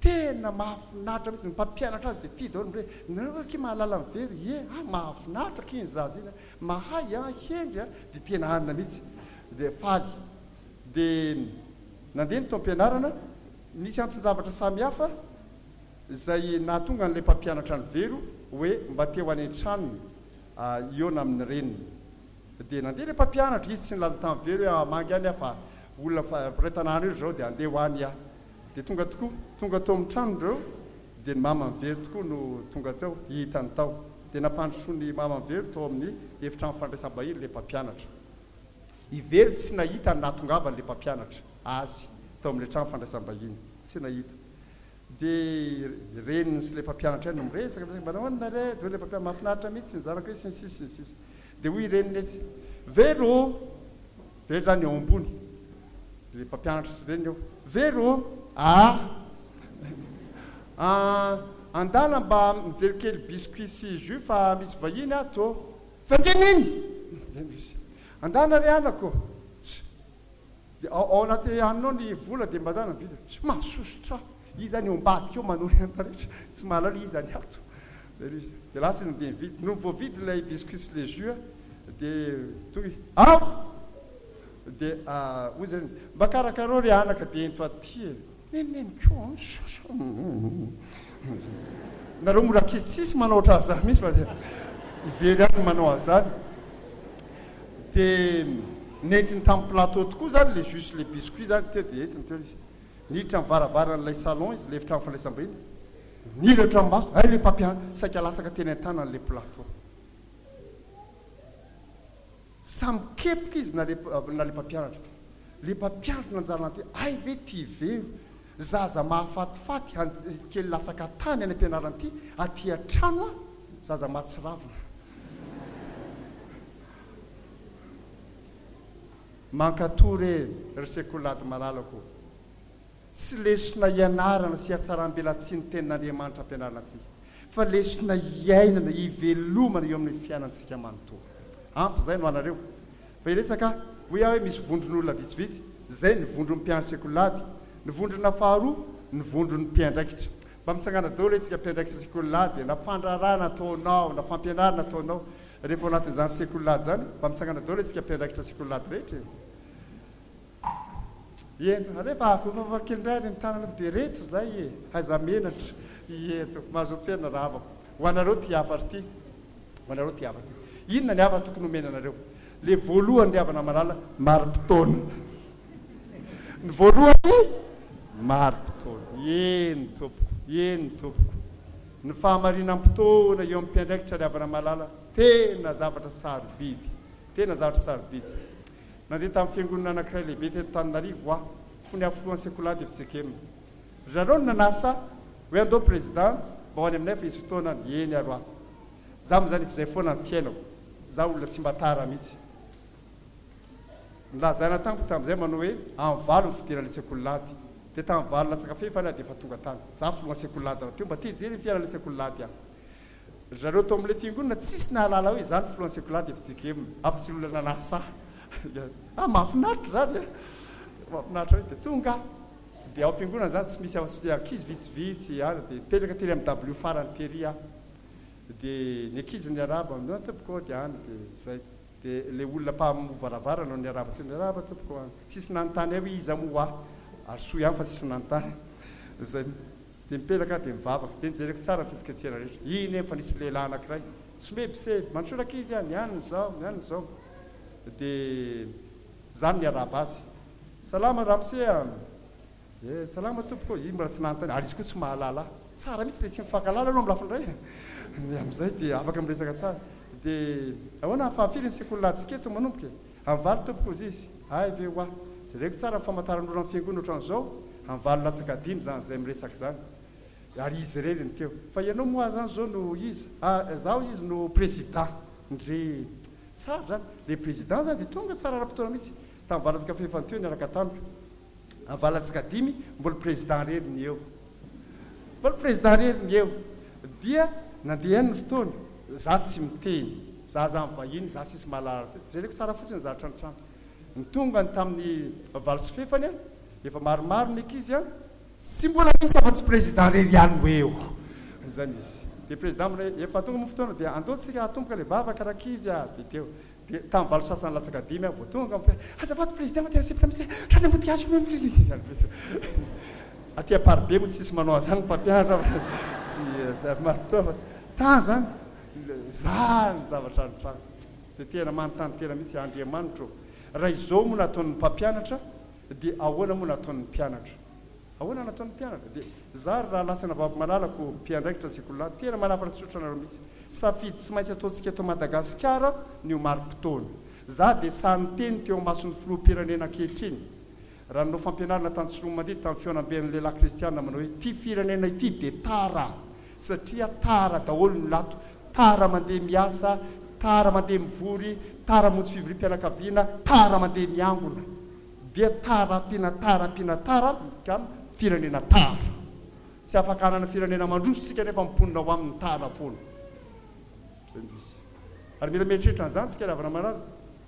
tena mahafinaritra mihitsy. Ny mpampianatra azy dia tia daholo, hoe, nareo ve akia mahalala an'i Vero? Ie, ah mahafinaritra akia iny zaza iny an, mahay an, hendry an, dia tena anona mihitsy. Dia faly. Dia nandeha ny taom-pianarana, nisy anton-javatra samihafa. Izay nahatonga an'ilay mpampianatra an'i Vero hoe mba te ho any an-tranony hihaona amin'ny reniny. Dia nandeha ilay mpampianatra, izy tsy nilaza tamin'i Vero hoe hamangy any aho fa olona mpiray tanàna io ry zareo dia handeha ho any aho. Dia tonga tokoa. Tonga tao amin'ny tranony ireo dia ny maman'i Vero tokoa no tonga teo, hitany tao. Dia nampandrosoan'ny maman'i Vero tao amin'ny efitrano fandraisam-bahiny ilay mpampianatra. I Vero tsy nahita ny nahatongavan'ilay mpampianatra azy tao amin'ilay trano fandraisam-bahiny. Tsy nahita. Dia reniny sy ilay mpampianatra ihany no miresaka, miresaka, mba nahoana re? Dia hoy ilay mpampianatra, mahafinaritra mihitsy ny zanako hoe sy ny sisa sy ny sisa. Dia hoy reniny etsy, Vero ô! Vero izany eo ambony. Ilay mpampianatra sy reniny eo, Vero ô! Ah! Ah, andana mba mijery kely biscuit sy jus fa misy vahiny ato ô! Zandriny iny! Andana re anako ô! Dia ao ao anaty hanina ao ny vola dia mba zany mividy tsy mahasosotra ahy. Iza ny eo ambadika eo manao ny anona rehetra tsy mahalala iza ny ato. Dia lasa izy nandeha nividy. Nony voavidy ilay biscuit sy le jus dia tonga izy ao! Dia hoy izy reny mba karakarao ry anaka dia ento aty e. Neneny koa an soso. Nareo mora ankizy tsisy manao ohatran'izany mihitsy fa dia very ihany ny manao an'izany. Dia nentiny tamin'ny plateau tokoa izany le jus sy le biscuit izany teo dia entiny teo izy. Niditra ny varavaran'ilay salon izy, ilay efitrano fandraisam-bahiny. Niratra ny maso, hay le mpampianatra saika latsaka teny an-tanany le plateau. Samy kepoka izy na le na le mpampianatra. Le mpampianatra nanjary nante hay ve ty ve zaza mahafatifaty kely latsaka tany any ampianarana ty aty atrano a zaza mahatsiravina. Mankatoa re ry sekolady malalako ô. Tsy lesona ianarana sy ihatsaram-belatsihy ny Tenin'Andriamanitra ampianarina antsika, fa lesona iainana, ivelomana eo amin'ny fiainantsika manontolo. Ampy izay no anareo. Fa hiresaka aho, hoy aho hoe misy vondron'olona vitsivitsy, izay ny vondron'ny mpiandry sekoly-lahady, ny vondrona faharoa, ny vondron'ny mpiandraikitra. Mba mitsangana daholo isika mpiandraikitra sekoly-lahady, na fandraharahana ataonao, na fampianarana ataonao, rehefa ao anatin'izany sekoly-lahady izany, mba mitsangana daholo isika mpiandraikitra sekoly-lahady rehetra e! Ento, alefa avofafa kely indray ary ny tanana fa dia reto izay e! Aiza menatra! Ento, mahazoa toerana rahavako. Ho anareo ity hafatra ity, ho anareo ity hafatra ity. Inona ny hafatra tokony homena anareo? Le voalohany ry havana malala, mari-potoana. Ny voalohany, mari-potoana. Eny tompoko, eny tompoko. Ny fahamarinam-potoana eo amin'ny mpiandraikitra ry havana malala, tena zavatra sarobidy. Tena zavatra sarobidy. Nandeha tamin'ny fiangonana anankiray lehibe teto Antananarivo aho, fony aho filohan'ny sekoly FJKM. Ry zareo no nanasa ahy hoe andao Président mba ho any aminay fa hisy fotoana any. Eny ary hoa. Za moa izany efa izay foana ny fiainako. Za olona tsy mba tara mihitsy. Nolazaina tamiko tamin'izay manao hoe amin'ny valo ny fidiran'ilay sekoly lahady. Dia tamin'ny valo latsaka fahefany aho dia efa tonga tany. Za filohan'ny sekoly lahady rahateo mba te hijery ny fiainan'ilay sekoly lahady aho. Ry zareo tao amin'ilay fiangonana tsisy nahalala hoe izaho no filohan'ny sekoly FJKM, afa-tsy ny olona nanasa ahy. Ah, mahafinaritra izany e! Mahafinaritra hoe dia tonga aho. Dia ao am-piangonana izany tsy misy afa-tsy ankizy vitsivitsy ihany, dia nipetraka tery amin'ny dabilio farany tery aho. Dia ny ankizy niarahaba, mihaona tompoko ô, dia any, dia izay. Dia ilay olona mpamoha varavarana no niarahaba teo, miarahaba tompoko ô. Tsisy nanontany ahy hoe iza moa aho, ary soa ihany fa tsisy nanontany. Izay. Dia mipetraka aho dia mivavaka. Dia nojereko tsara ny fihetsiketsehana rehetra. Iny eny fa nisy lehilahy anankiray. Somebise, mandroso ankizy a, ny anona izao, ny anona izao. Dia izaho no niarahaba azy. Salama ramose a! Eh, salama tompoko ô! Iny mbola tsy nanontany, ary izy koa tsy mahalala ahy. Tsara mihitsy ilay tsy mifankahalala aloha amin'ny lafiny iray e! Dia amin'izay dia afaka miresaka tsara. Dia ahoana, fahafiry ny sekoly lahintsika eto manomboka e? Amin'ny valo tompoko hozy izy. Hay ve hoa! Jereko tsara ny famantaran'ora ny fiangonana ohatran'izao, amin'ny valo latsaka dimy izany izay miresaka izany. Ary izy irery no teo. Fa ianao moa izany izao no iza? Ah, izaho hozy izy no président. Ndry! Tsara izany. Ilay président izany dia tonga tsara ara-potoana mihitsy. Tamin'ny valo latsaka fahefany teo niaraka tamiko. Amin'ny valo latsaka dimy, mbola président irery ny eo. Mbola président irery ny eo. Dia nandeha ihany ny fotoana. Izaho tsy miteny. Izaho izany vahiny, izaho tsisy mahalala. Jereko tsara fotsiny ny zavatra nitranga. Ny tonga ny tamin'ny valo sy fefany an, efa maromaro ny ankizy an, tsy mbola misy afa-tsy président irery ihany no eo. Izany izy. Dia président mbola hoe, efa tonga moa fotoana dia andao tsika hatomboka ilay vavaka rankizy a! Dia teo. Dia tamin'ny valo sasany latsaka dimy aho vao tonga, hoe, azafady président fa tena sempona mihitsy e! Hatrany ambodihazo mihitsy. Aty Amparibe moa tsisy manao an'izany ny mpampianatra fa tsy marim-potoana fa tany izany, izany ny zavatra nitranga. Dia tena manontany tena mihitsy aho, Andriamanitra ô, raha izao moa no ataon'ny mpampianatra, dia ahoana moa no ataon'ny mpianatra? Ahoana no ataon'ny mpianatra? Dia za ry rahalahy sy anabavy malalako, mpiandraikitra ny sekoly lahy, tena manafatra tsotra anareo mihitsy. Safidy tsy maintsy ataontsika eto Madagasikara ny ho mari-potoana. Za dia sahy niteny teo imason'ny filoham-pirenena ankehitriny. Raha nanao fampianarana tany Tsiroanomandidy tamin'ny fihaonamben'ny lehilahy kristiana manao hoe ity firenena ity dia tara satria tara daholo ny lato, tara mandeha miasa, tara mandeha mivory, tara mamonjy fivoriam-pianakaviana, tara mandeha miangona. Dia tara ampiana tara ampiana tara ka firenena tara. Tsy afaka hanana firenena mandroso isika nefa mponina ao aminy tara foana. Izay no izy. Ary mila mieritreritra an'izany tsika ry havana malala.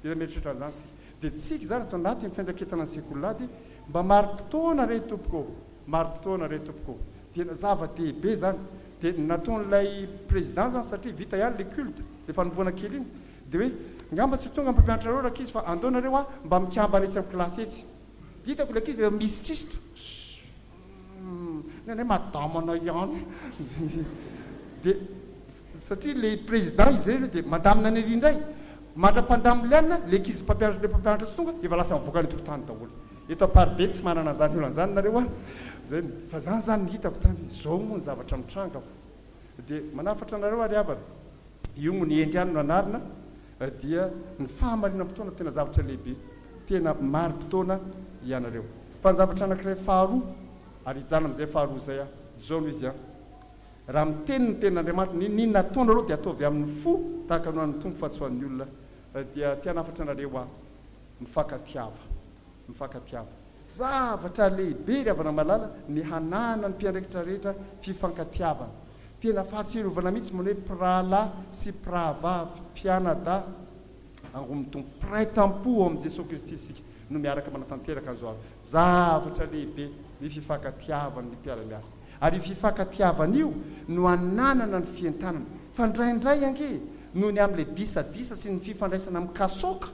Mila mieritreritra an'izany tsika. Dia tsika izany ato anatin'ny fiandraiketana ny sekoly ady, mba mari-potoana re tompoko ô! Mari-potoana re tompoko ô! Dia zava-dehibe izany. Dia nataon'ilay président izany satria vita ihany ilay culte, ilay fanompoana kely iny. Dia hoe, ngamba tsy ho tonga ny mpampianatrareo rankizy fa andao nareo an, mba mikambana etsy amin'ny kilasy etsy. Dia hitako ilay ankizy efa misitrisitra. Humm, ny anay madama-nay ihany. Dia satria ilay président izy irery dia mandamina any ery indray. Mandra-pandamiliana ilay ankizy mpampianatra ilay mpampianatra tsy tonga, efa lasa mivoaka any an-tokotany daholo. Eto Amparibe tsy manana an'izany olana izany nareo an. Izay, fa izany izany no hitako tany, izao moa ny zavatra mitranga. Dia manafatra anareo ary havana, io moa ny hendry ihany no anarina, dia ny fahamarinam-potoana tena zavatra lehibe, tena mari-potoana ianareo. Fa ny zavatra anankiray faharoa, ary hijanona amin'izay faharoa izay aho, izao no izy an, raha miteny ny tenin'Andriamanitra, n'inon'inona ataonareo dia ataovy amin'ny fo tahaka ny ho an'ny Tompo fa tsy ho an'ny olona, dia te hanafatra anareo aho, mifankatiava, mifankatiava. Zavatra lehibe ry havana malala ny hananan'ny mpiandraikitra rehetra fifankatiavana. Tena fahatsiarovana mihitsy moa ny hoe mpirahalahy sy mpirahavavy, mpianadahy, angomin'ny Tompo. Mpiray tampo ao amin'i Jesoa Kristy isika no miaraka manatanteraka an'izao zavatra lehibe ny fifankatiavan'ny mpiara-miasa. Ary io fifankatiavana io no ananana ny fientanana. Fa indraindray ange noho ny amin'ilay disadisa sy ny fifandraisana mikasoka,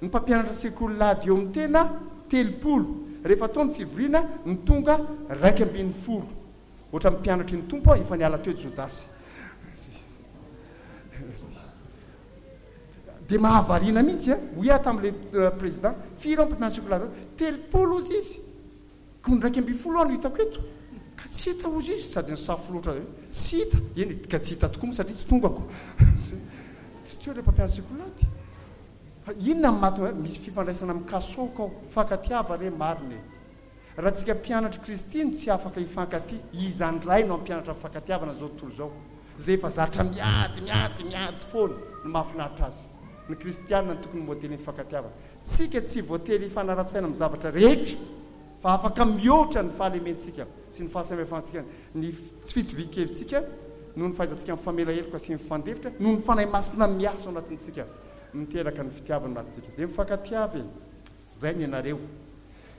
Ny mpampianatra sekoly lahady eo amin'ny tena 30. Rehefa atao ny fivoriana, ny tonga 11. Ohatran'ny mpianatry ny Tompo aho, efa niala teo Jodasy. Dia mahavariana mihitsy an! Hoy aho tamin'ilay président, firy ao ny mpampianatra sekoly lahady? 30 hozy izy. Koa ny 11 aho no hitako eto. Ka tsy hita hozy izy, sady nisafo loatra zay. Tsy hita. Eny, ka tsy hita tokoa moa satria tsy tongako. Tsy teo ilay mpampianatra sekoly lahady. Fa inona no mahatonga misy fifandraisana mikasoka ao? Mifankatiava re marina e! Raha tsika mpianatr'i Kristy no tsy afaka hifankatia, iza ndray no hampianatra fifankatiavana izao tontolo izao? Izay efa zatra miady, miady, miady foana no mahafinaritra azy. Ny kristiana no tokony ho modelin'ny fifankatiavana. Tsika tsy voatery hifanara-tsaina amin'ny zavatra rehetra fa afaka mihoatra ny fahalementsika sy ny fahasamihafantsika, ny tsy fitovian-kevitsika noho ny fahaizantsika mifamela heloka sy mifandefitra, noho ny Fanahy Masina miasa ao anatintsika. Miteraka ny fitiavana anatintsika. Dia mifankatiava e! Zay ny anareo.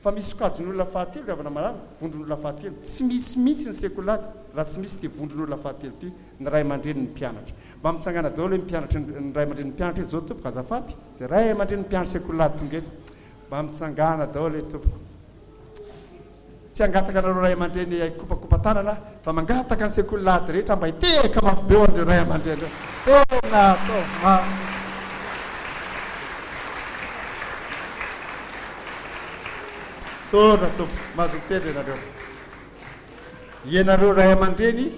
Fa misy sokajin'olona fahatelo ry havana malala, vondron'olona fahatelo. Tsy misy mihitsy ny sekolady raha tsy misy ity vondron'olona fahatelo ity, ny ray aman-drenin'ny mpianatra. Mba mitsangàna daholo hoe mpianatry ny ray aman-drenin'ny mpianatra eto izao tompoko, azafady. Izay ray aman-drenin'ny mpianatra sekolady tonga eto. Mba mitsangàna daholo e tompoko. Tsy hangataka anareo ray aman-dreny hikopakopa-tanana aho, fa mangataka ny sekoly lahady rehetra mba hitehaka mafy be ho an'ireo ray aman-dreny ireo. Tena ataovy mafy. Misaotra tompoko. Mazotoa kely ianareo. Ianareo ray aman-dreny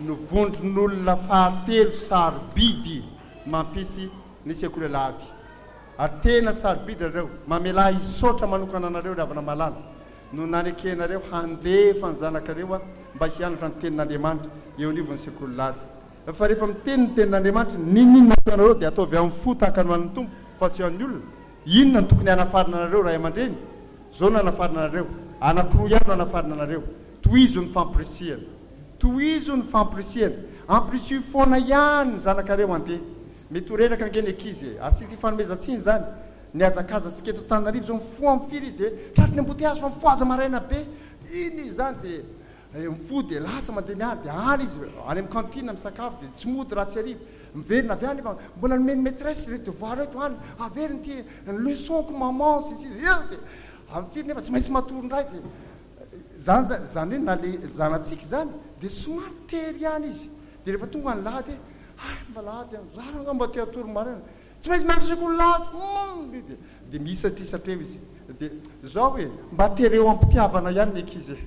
no vondron'olona fahatelo sarobidy mampisy ny sekoly alahady. Ary tena sarobidy nareo. Mamelà ahy hisaotra manokana anareo ry havana malala noho nanekenareo handefa ny zanakareo mba hianatra ny tenin'Andriamanitra eo anivon'ny sekoly lady. Fa rehefa miteny ny tenin'Andriamanitra, n'inon'inona ataonareo dia ataovy amin'ny fo tahaka ny ho an'ny Tompo fa tsy ho an'ny olona. Inona no tokony hanafarana anareo ray aman-dreny? Izao no hanafarana anareo, anankiroa ihany no hanafarana anareo, tohizo ny fampirisihana. Tohizo ny fampirisihana. Ampirisiho foana ihany ny zanakareo handeha. Mety ho reraka ange ny ankizy e! Ary tsy fifanomezan-tsiny izany. Ny hazakazantsika eto Antananarivo izao mifoha amin'ny firy izy dia tratry ny embouteillage fa mifohaza maraina be. Iny izy izany dia mifoha dia lasa mandeha miala dia any izy any amin'ny cantine misakafo dia tsy mody raha tsy hariva. Miverina avy any efa mbola nomen'ny maitresse ireto devoir ireto any averiny ity ny leçon-ko maman sy ny sisa eo dia amin'ny firy nefa tsy maintsy matory indray dia izany izany hoe na le zanatsika izany dia somary tery ihany izy. Dia rehefa tonga ny lahady hoe, hay mba lahady an, za rangah mba te hatory maraina, tsy maintsy miandry sekoly lahady, humm dia dia mihisatrisatra eo izy. Dia zao e, mba tereo am-pitiavana ihany ny ankizy e.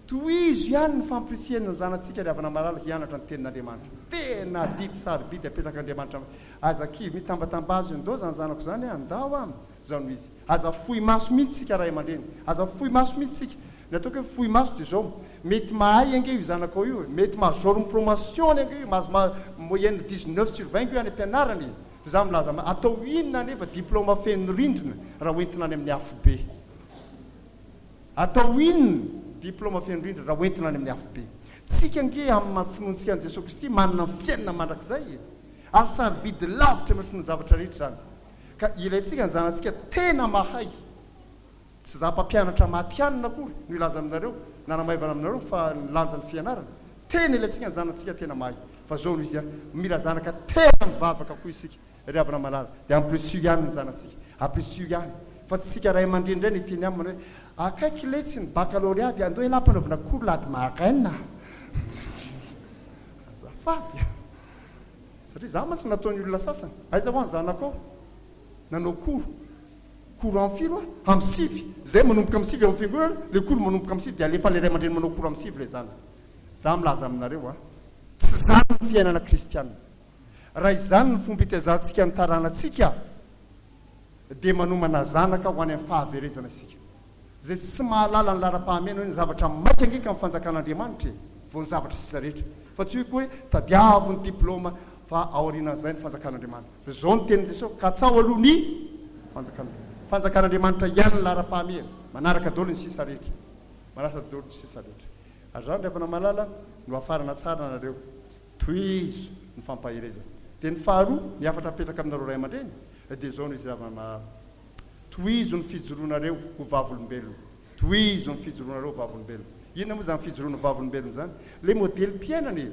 Tohizo ihany ny fampirisihana ny zanatsika ry havana malala hianatra ny tenin'Andriamanitra. Tena adidy sarobidy apetrak'Andriamanitra. Aza kivy, mitambatambazo indao zany zanako zany a, ndao a! Zao no izy. Aza fohy maso mihitsy tsika ray aman-dreny. Aza fohy maso mihitsy tsika. Ny ataoko hoe fohy maso dia izao, mety mahay ange io zanakao io e, mety mahazo genre ny promotion-ny ange io, mahazo moyenne 19 sur 20 ange io any am-pianarana e. Fa za milaza aminao, atao inona anefa diplôme feno rindrina raha hoentina any amin'ny afobe? Atao inona diplôme feno rindrina raha hoentina any amin'ny afobe? Tsika ange amin'ny maha finoantsika an'i Jesoa Kristy manana ny fiainana mandrakizay e. Ary sarobidy lavitra mihoatry ny zavatra rehetra izany. Ka ilaintsika ny zanatsika tena mahay. Tsy za mpampianatra matihanina akory no hilaza aminareo, nanamaivana aminareo fa ny lanjan'ny fianarana. Tena ilaintsika ny zanatsika tena mahay. Fa zao no izy an, mila zanaka tena mivavaka koa isika ry havana malala. Dia ampirisio ihany ny zanatsika. Ampirisio ihany. Fa tsy isika ray aman-dreny indray no hiteny aminy hoe, akaiky letsy ny baccalauréat dia andao ialahy ampanaovina cours lady maraina. Azafady an. Satria za mantsy nataon'ny olona sasany. Aiza hoa ny zanakao? Nanao cours. Cours amin'ny firy hoa? Amin'ny sivy. Zay manomboka amin'ny sivy ao amin'ny fiangonana, le cours manomboka amin'ny sivy dia alefan'ilay ray aman-dreny manao cours amin'ny sivy ilay zanany. Za milaza aminareo a, tsy izany ny fiainana kristiana. Raha izany ny fomba itaizantsika ny taranantsika dia manomana zanaka ho any amin'ny fahaverezana isika. Izay tsy mahalala ny laharam-pahamehana hoe ny zavatra maika ange ka ny fanjakan'Andriamanitra e, vao ny zavatra sisa rehetra. Fa tsy hoe koa hoe tadiavo ny diplaoma fa aorianan'izay ny fanjakan'Andriamanitra. Fa izao ny tenin'i Jesosy, katsaho aloha ny fanjakan'Andriamanitra. Fanjakan'Andriamanitra ihany ny laharam-pahamehana, manaraka daholo ny sisa rehetra. Manaraka daholo ny sisa rehetra. Ary izany ry havana malala no hafarana tsara anareo. Tohizo ny fampaherezana. Dia ny faharoa, ny hafatra apetraka aminareo ray aman-dreny, dia izao no izy ry havana malala. Tohizo ny fijoroanareo ho vavolombelona. Tohizo ny fijoroanareo ho vavolombelona. Inona moa izany fijoroana ho vavolombelona izany? Ilay modelim-piainana e!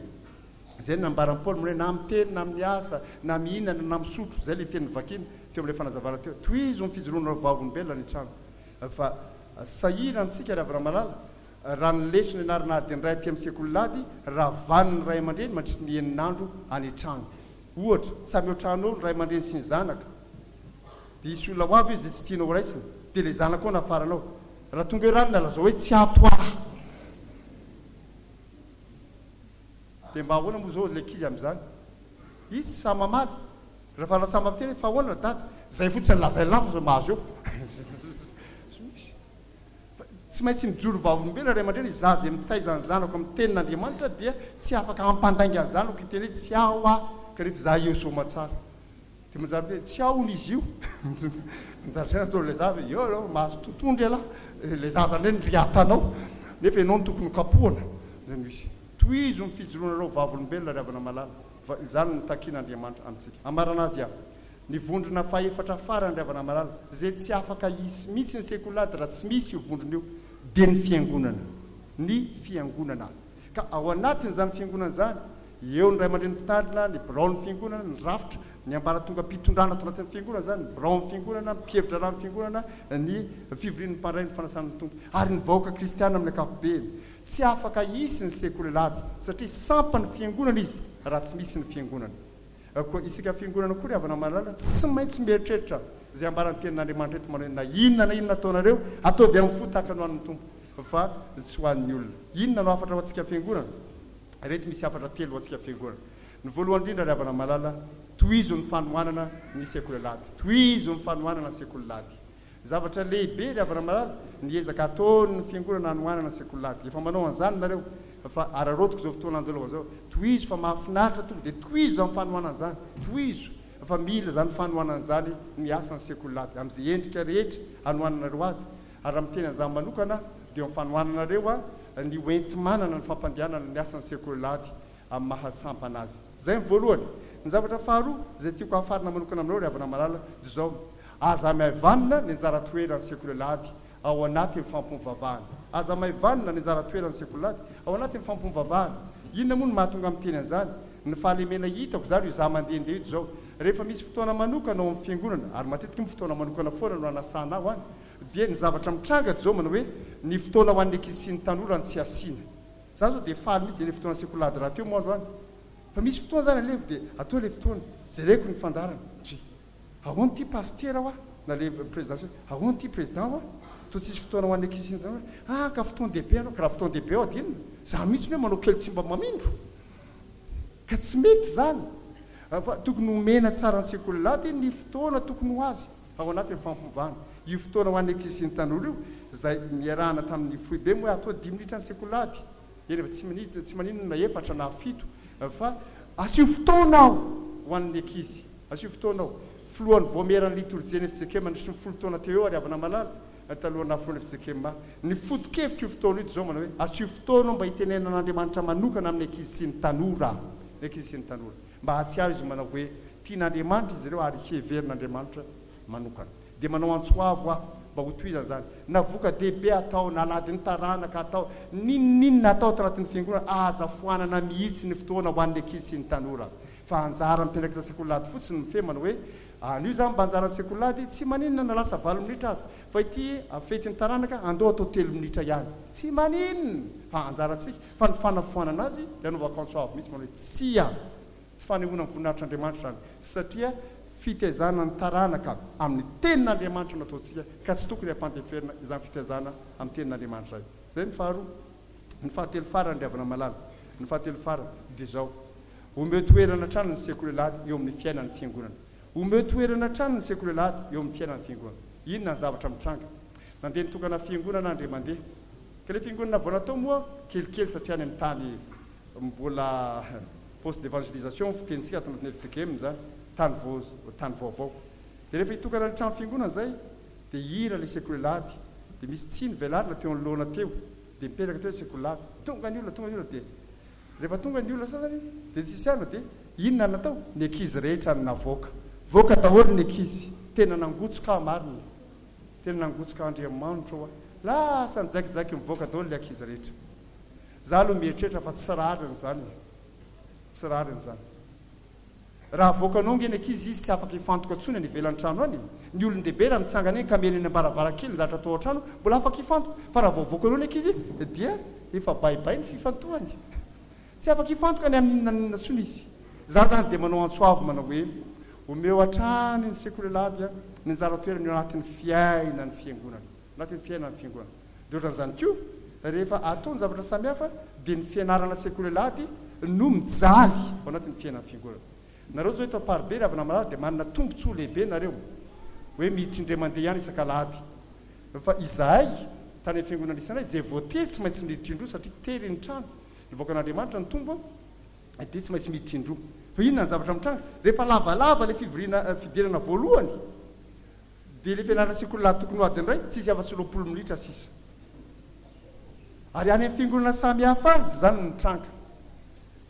Izay no nambaran'i Paoly hoe na miteny na miasa, na mihinana na misotro. Izay ilay teny novakina teo amin'ilay fanazavana teo. Tohizo ny fijoroanareo ho vavolombelona any an-trano. Fa sahirana isika ry havana malala, raha ny lesona ianarana adiny iray aty amin'ny sekoly lady, ravan'ny ray aman-dreny mandritry ny enin'andro any an-trano. Ohatra, samy ao an-trano ao ny ray aman-dreny sy ny zanaka. Dia hisy olona ho avy eo izay tsy tianao horaisina, dia ilay zanakao nafaranao. Raha tonga eo ranona, lazao hoe tsy ato aho. Dia mba ahoana moa izao ilay ankizy amin'izany? Izy tsy sahy mamaly. Rehefa lasa mampiteny hoe fa ahoana dada? Izay fotsiny lazainy lava fa mahazo eo. Tsy misy. Fa tsy maintsy mijoro vavolombelona ray aman-dreny, izaho izay mitaiza ny zanako amin'ny tenin'Andriamanitra dia tsy afaka hampandainga ny zanako hiteny hoe tsy aho aho, kanefa izaho eo soamatsara. Dia manjary hoe tsy ao hono izy io. Manjary saina ataon'ilay zaza hoe eo aloha mahazo totondry ialahy, ilay zaza indray no riatanao, nefa ianao no tokony ho kapohana. Izay no izy. Tohizo ny fijoroanareo vavolombelona ry havana malala, fa izany no takian'Andriamanitra amintsika. Hamarana azy aho. Ny vondrona fahefatra farany ry havana malala, izay tsy afaka hisy mihitsy ny sekoly raha tsy misy io vondrona io, dia ny fiangonana. Ny fiangonana. Ka ao anatin'izany fiangonana izany, eo ny ray aman-dreny mpitandrina, ny biraon'ny fiangonana, ny rafitra, ny ambaratongam-pitondrana ato anatin'ny fiangonana izany, ny biraon'ny fiangonana, ny mpihevitra-draha ny fiangonana, ny fivorian'ny mpandray ny fanasan'ny Tompo, ary ny vahoaka kristiana amin'ny ankapobeny. Tsy afaka hisy ny sekoly alahady, satria sampan'ny fiangonana izy raha tsy misy ny fiangonana. Koa isika fiangonana koa ry havana malala, tsy maintsy mieritreritra izay ambaran'ny tenin'Andriamanitra eto manao hoe na inona na inona ataonareo, ataovy amin'ny fo tahaka ny ho an'ny Tompo fa tsy ho an'ny olona. Inona no hafatra ho antsika fiangonana? Ireto misy hafatra telo ho antsika fiangonana. Ny voalohany indrindra ry havana malala, tohizo ny fanohanana ny sekoly alahady. Tohizo ny fanohanana ny sekoly alahady. Zavatra lehibe ry havana malala ny ezaka ataon'ny fiangonana hanohanana ny sekoly alahady. Efa manao an'izany nareo fa araraotiko izao fotoana andalovana izao. Tohizo fa mahafinaritra tonga dia tohizo izany fanohanana izany. Tohizo fa mila izany fanohanana izany ny asan'ny sekoly alahady amin'izay endrika rehetra hanohananareo azy. Ary raha miteny an'izany manokana dia eo amin'ny fanohananareo ny hoenti-manana ny fampandehanana ny asan'ny sekoly alahady amin'ny maha sampana azy. Izay ny voalohany. Ny zavatra faharoa izay tiako hafarana manokana aminareo ry havana malala dia izao, Aza maivanina ny anjara toeran'ny sekoly alahady ao anatin'ny fampom-vavahana. Aza maivanina ny anjara toeran'ny sekoly alahady ao anatin'ny fampom-vavahana. Inona moa no mahatonga ahy miteny an'izany? Ny fahalemena hitako izany io izaho mandehandeha io dia izao, rehefa misy fotoana manokana ao amin'ny fiangonana, ary matetika moa fotoana manokana foana no anasana ahy ho any, dia ny zavatra mitranga dia izao manao hoe ny fotoana ho an'ny ankizy sy ny tanora no tsy asiana. Izaho izao dia faly mihitsy, eny fotoana sekoly alahady rahateo moa androany. Fa misy fotoana izany alehako dia atao ilay fotoana, jereko ny fandaharana, dry. Ahoana ity pasitera hoa? Na le président sy ahoana ity président hoa? Toa tsisy fotoana ho an'ny ankizy sy ny tanora. Ah ka fotoan-dehibe ianao, ka raha fotoan-dehibe aho dia inona? Za mihitsy ny hoe manao kely tsy mba mamindro. Ka tsy mety izany. Fa tokony homena tsara ny sekoly alahady ny fotoana tokony ho azy ao anatin'ny fampivana. Io fotoana ho an'ny ankizy sy ny tanora io, izay niarahana tamin'ny foibe moa atao dimy minitra ny sekoly alahady. Eny fa tsy minitra, tsy maninona na efatra na fito fa asio fotoana ao ho an'ny ankizy. Asio fotoana ao. Filohan'ny vaomieran'ny litorjian'ny fjkm nandritry ny folo taona teo eo ary havana malala, talohan'ny naha filohan'ny fjkm ahy. Ny foto-kevitr'io fotoana io dia izao manao hoe asio fotoana ao mba hitenenan'Andriamanitra manokana amin'ny ankizy sy ny tanora. Ny ankizy sy ny tanora. Mba hahatsiaro izy manao hoe tian'Andriamanitra izy ireo ary heverin'Andriamanitra manokana. Dia manao antso avo aho mba ho tohizana izany. Na voka-dehibe atao, na aladin'ny taranaka atao, n'inon'inona atao ato anatin'ny fiangonana, aza foanana mihitsy ny fotoana ho an'ny ankizy sy ny tanora. Fa anjaran'ny mpiandraikitra sekoly lahady fotsiny ny mifehy manao hoe, anio izany mba anjaran'ny sekoly lahady, tsy maninona na lasa valo minitra aza, fa ity fetin'ny taranaka andao atao telo minitra ihany. Tsy maninona fa anjarantsika. Fa ny fanafoanana azy dia anaovako antso avo mihitsy manao hoe tsia! Tsy fanehoana ny voninahitr'Andriamanitra izany, satria fitaizana ny taranaka amin'ny Tenin'Andriamanitra no ataontsika, ka tsy tokony hampandeferina izany fitaizana amin'ny Tenin'Andriamanitra izay. Izay ny faharoa. Ny fahatelo farany, ry havana malala, ny fahatelo farany dia izao, omeo toerana hatrany ny sekoly alahady eo amin'ny fiainan'ny Fiangonana. Omeo toerana hatrany ny sekoly alahady eo amin'ny fiainan'ny Fiangonana. Inona ny zavatra mitranga? Nandeha nitokana Fiangonana aho indray mandeha. Ka ilay Fiangonana vao natao moa kelikely satria any amin'ny tany mbola poste d'evangelisation fitenintsika ato anatin'ny FJKM izany, tany vao tany vaovao. Dia rehefa hitokana ny trano fiangonana izay dia hira ilay sekoly alahady, dia misy tsihy novelarina teo anoloana teo, dia mipetraka teo ilay sekoly alahady. Tonga ny olona, tonga ny olona dia rehefa tonga ny olona sasany dia tsisy anona dia inona no natao? Ny ankizy rehetra no navoaka. Voaka daholo ny ankizy. Tena nangotsoka aho marina e. Tena nangotsoka Andriamanitra ô. Lasa nijaikijaiky mivoaka daholo ilay ankizy rehetra. Za aloha mieritreritra fa tsy rariny izany e. Tsy rariny izany. Raha avoakanao ange ny ankizy izy tsy afaka hifantoka intsony any ivelan'ny trano any e. Ny olon-dehibe raha mitsangana eny ka mihaino eny am-baravarankely ny zavatra atao ao an-trano mbola afaka hifantoka. Fa raha vao avoakanao ny ankizy dia efa bye bye ny fifantohany. Tsy afaka hifantoka ny amin'inona n'inona intsony izy. Za zany dia manao antso avo manao hoe omeo hatrany ny sekoly alahady ny anjara toerany eo anatin'ny fiainan'ny fiangonana. Anatin'ny fiainan'ny fiangonana. Dia ohatran'izany koa, rehefa atao ny zavatra samihafa dia ny fianarana sekoly alahady no mijaly ao anatin'ny fiainan'ny fiangonana. Nareo izao eto Amparibe ry havana malala dia manana tombotsoa lehibe nareo hoe miditra indray mandeha ihany isak'alahady. Fa izahay tany amin'ny fiangonana nisy anay izay voatery tsy maintsy niditra indroa satria tery ny trano, ny vahoakan'Andriamanitra nitombo dia tsy maintsy miditra indroa. Fa inona ny zavatra mitranga? Rehefa lavalava ilay fivoriana fidirana voalohany Dia ilay fianarana sekoly lahy tokony ho adiny iray, tsisy afa-tsy 20 minitra sisa. Ary any amin'ny fiangonana samy hafa any dia izany no mitranga.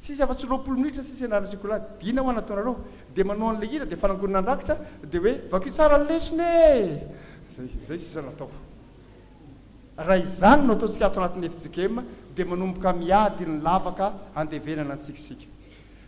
Tsisy afa-tsy 20 minitra sisa ianarana sekoly lahy. Dina ho'a nataonareo. Dia manao an'ilay hira, dia fanangonana ny rakitra, dia hoe vakio tsara ny lesona e! Izay, izay sisa no atao. Raha izany no ataontsika ato anatin'ny fjkm, dia manomboka miady ny lavaka andevenana antsika isika.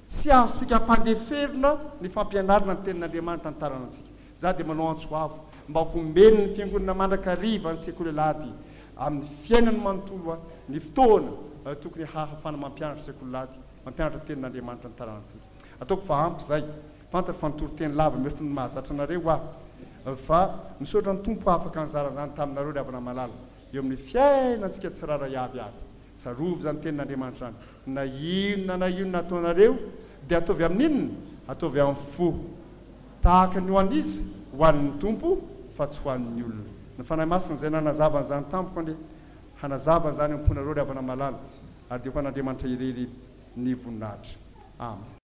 Tsy azontsika ampandeferina ny fampianarana ny Tenin'Andriamanitra ny taranantsika. Za dia manao antso avo mba homeny ny fiangonana mandrakariva ny sekoly alahady amin'ny fiainany manontolo ny fotoana tokony hahafana mampianatra sekoly alahady, mampianatra tenin'Andriamanitra ny taranantsika. Ataoko fa ampy izay. Fantatro fa nitory teny lava mihoatra ny mahazatra anareo aho fa misaotra ny Tompo afaka nizara izany taminareo ry havana malala eo amin'ny fiainantsika tsirairay avy ary. Tsarovy izany tenin'Andriamanitra izany. Na inona na inona ataonareo dia ataovy amin'inona? Ataovy amin'ny fo. Tahaka ny ho an'iza? Ho an'ny Tompo fa tsy ho an'ny olona. Ny Fanahy Masina izay nanazava an'izany tamiko anie hanazava an'izany am-ponareo ry havana malala ary dia ho an'Andriamanitra irery ny voninahitra. Amen.